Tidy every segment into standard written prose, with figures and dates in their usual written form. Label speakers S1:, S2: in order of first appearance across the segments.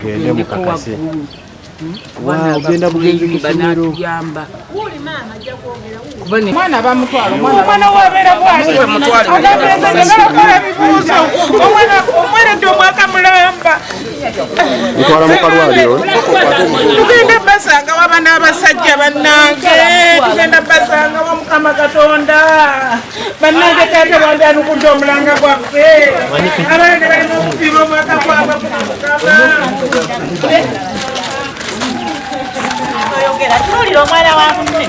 S1: Mugende
S2: Tugendeko
S1: mukakase.
S2: waggulu.
S1: Wow, ogenda bugenzi ku ssomero.
S2: Banaatuyamba. Kuba ne
S3: Omwana bamutwala, omwana wabeera bwati agambirezegerakola ebibuuzo, omwana omweredde omwaka mulamba.
S1: Mutwala mu kalwaliro.
S3: Tugenda basanga waba n'abasajja bannange, tugenda basanga wa Mukama Katonda bannange. Taata wange anukudde omulanga gwaffe, abaana balina okufiirwa omwaka gwabwe. Mukama.
S4: Oyogera tunuulira omwana wa munne.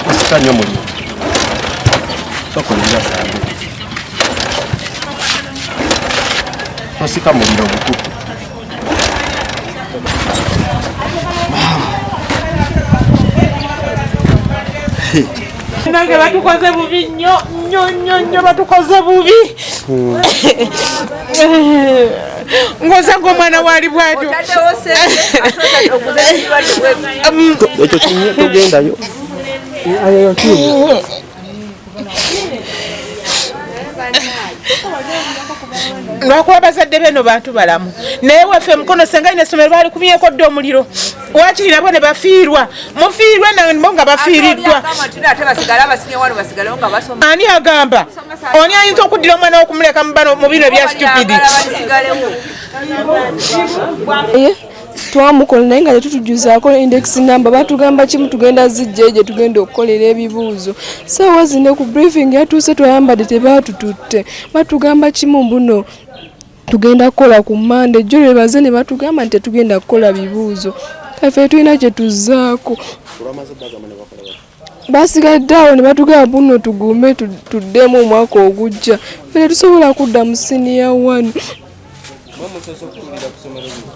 S1: Osika nnyo muliro. Sooka olina sambe. Tosika muliro bukutu.
S3: Nange batukoze bubi nnyo nnyo nnyo nnyo, batukoze bubi. Ng'osanga omwana waali bwatyo.
S4: Otaddewo sente ate oguze ekirwadde bwe.
S1: Ekyo kinye togendayo.
S3: Lwakuba bazadde beno bantu balamu, naye waffe mukono senga ina essomero baalikumyeko dda omuliro, wakiri nabo ne bafiirwa, mufiirwe nabo nga bafiiriddwa.
S4: Ate basigale abasinye wano basigalewo nga basoma.
S3: Ani agamba oni ayinza okuddira omwana we okumuleka mu bano mu bino ebya stupidi?
S4: Basigalewo.
S5: Naye twamukola naye nga tetutujuzaako index number. Batugamba kimu, tugenda zijja gye tugenda okukolera ebibuuzo. Saawa zino ku briefing yatuuse twayambadde, tebaatututte. Batugamba kimu mbuno tugenda kukola ku Mande. Jjo lwe baze ne batugamba nti tetugenda kukola bibuuzo. Kaffe tulina kye tuzzaako. Basigadde awo ne batugamba buno tugume tuddemu omwaka ogujja. Ffe tetusobola kudda mu siniya one.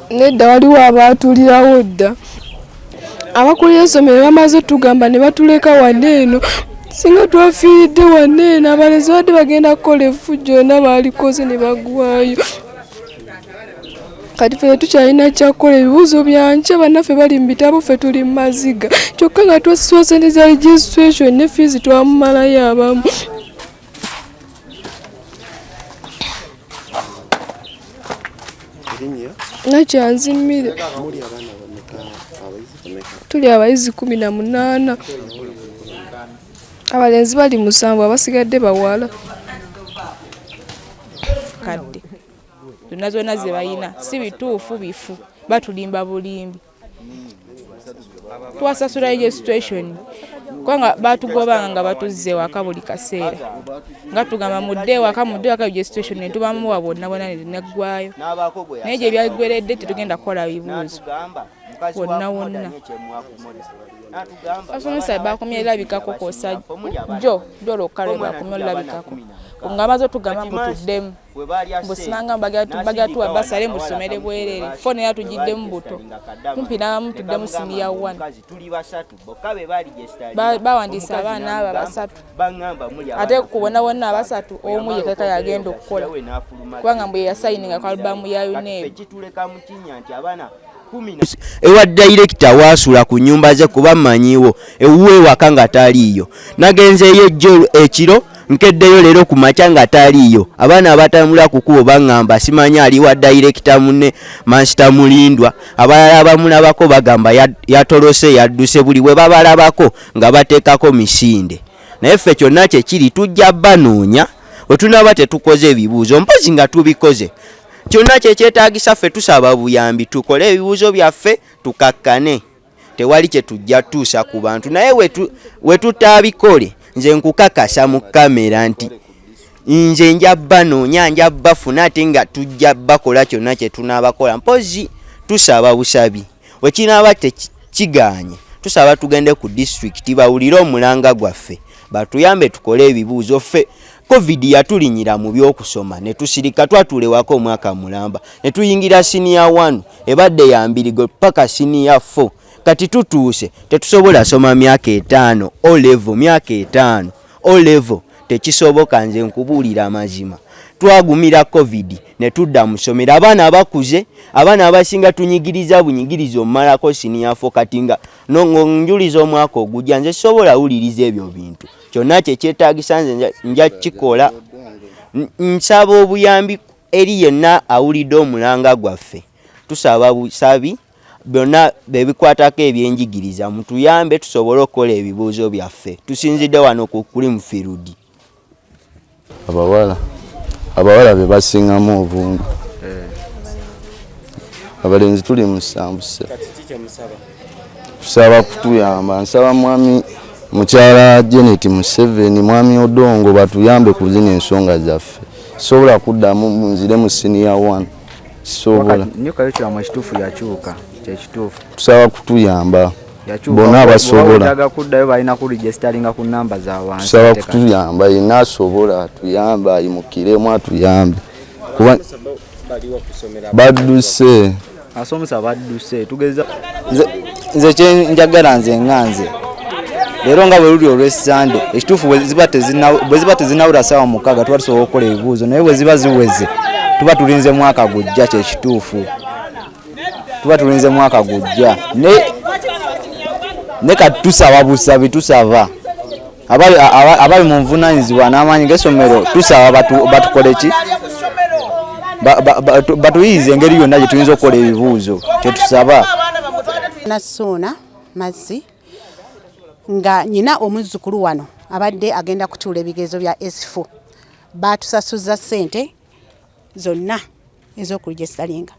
S5: Nedda, waliwo abaatulirawo dda. Abakulira essomero bamaze otugamba ne batuleka wano eno. Singa twafiiridde wano eno, abalenzi badde bagenda kukola effujjo yonna baalikoze ne bagwayo. Kati ffe tetukyalina kyakukola. Ebibuuzo byankya, bannaffe bali mu bitabo, ffe tuli mu maziga, kyokka nga twasasula sente za registration ne fees twamumalayo abamu. Nakyanzimire. Tuli abayizi 18, abalenzi bali musanvu, abasigadde bawala.
S6: Kadde zonna zonna ze balina si bituufu, bifu, batulimba bulimbi. Twasasula registration kubanga batugobanga nga batuzza ewaka buli kaseera, nga tugamba mudde ewaka, mudde ewaka. Registration netubamuwa bonna bonna nenaggwayo, naye gye byaggweredde tetugenda kukola bibuuzo wonna wonna. Abasomesa bakomye erabikako kwosa jo jo lwokka lwe bakomye olulabikako nga amaze otugamba mbu tuddemu, mbu simanga bagala tuwa basale mbu tusomere bwerere. Fo naye atugiddemu buto kumpi n'abamu tuddemu siniya one. Bawandiisa abaana abo basatu, ate ku bonna bonna abasatu omu yekeka yagenda okukola, kubanga mbu yeyasayininga ku alubamu ya UNEB.
S7: Ewa dayirekita waasula ku nnyumba ze, kuba mmanyiwo ewuwe ewaka nga taliiyo. Nagenzeeyo ejjo ekiro, nkeddeyo leero ku makya nga taliiyo. Abaana abatambula ku kkubo baŋŋamba simanyi ali wa dayirekita munne Mansita Mulindwa. Abalala abamulabako bagamba yatolose, yadduse. Buli bwe babalabako nga bateekako misinde, naye ffe kyonna kye kiri tujja banoonya. Bwe tunaaba tetukoze ebibuuzo, mpozi nga tubikoze, kyonna kyekyetaagisa. Ffe tusaba buyambi tukole ebibuuzo byaffe tukakkane, tewali kye tujja tuusa ku bantu. Naye we tutaabikole, nze nkukakasa mu kamera nti nze nja banoonya, nja bafuna, ate nga tujja bakola kyonna kye tunaabakola. Mpozi tusaba busabi, wekinaaba tekigaanye, tusaba tugende ku disitulikiti bawulire omulanga gwaffe, batuyambe tukole ebibuuzo. Ffe COVID yatulinyira mu byokusoma ne tusirika, twatuula ewaka omwaka mulamba ne tuyingira siniya 1 ebadde ya mbirigo paka siniya 4. Kati tutuuse tetusobola soma myaka 5 O level, myaka 5 O level tekisoboka. Nze nkubuulira amazima, twagumira COVID. Ne tudda mu ssomero, abaana abakuze, abaana abasinga tunyigiriza bunyigiriza omumalako senior four. Kati nga njuliza omwaka ogujja, nze sobola wuliriza ebyo bintu. Kyonna kyekyetagisa nze nja kukikola. Nsaba obuyambi eri yenna awulidde omulanga gwaffe. Tusaba busabi, byonna bebikwatako ebyenjigiriza, mutuyambe tusobole okukola ebibuuzo byaffe. Tusinzidde wano ku Creamfield.
S8: Abawala be basingamu obungi, abalenzi tuli 7. Tusaba kutuyamba. Nsaba mwami mukyala Janet Museveni, mwami Odongo, batuyambe ku zino ensonga zaffe. Sobola kuddamu nzire mu senior one, sobola.
S9: New curriculum ekituufu yakyuka, kyekituufu.
S8: Tusaba kutuyamba bonna abasobola.
S9: Kuddayo balina kuregisteringa ku namba za wansi.
S8: Tusaba kutuyamba, yenna asobola atuyambe, ayimukiremu atuyambe, kuba badduse.
S9: Asomesa badduse, tugeza.
S10: Nze kyenjagala, nze nga nze leero nga bwe luli olw'Essande, ekituufu bwe ziba tezinawula ssaawa 6 tuba tusobola okukola ebibuuzo, naye bwe ziba ziweze tuba tulinze mwaka gujja. Kyekituufu, tuba tulinze mwaka gujja. Ne kati tusaba busabi, tusaba abali mu nvunanyizibwa n'amaanyi g'essomero, tusaba batukole ki, batuyiyize engeri yonna gye tuyinza okukola ebibuuzo, kyetusaba.
S11: Nassuuna Mazzi, nga nyina omuzzukulu wano abadde agenda kutuula ebigezo bya S4. Batusasuza ssente zonna ez'okuregisteringa.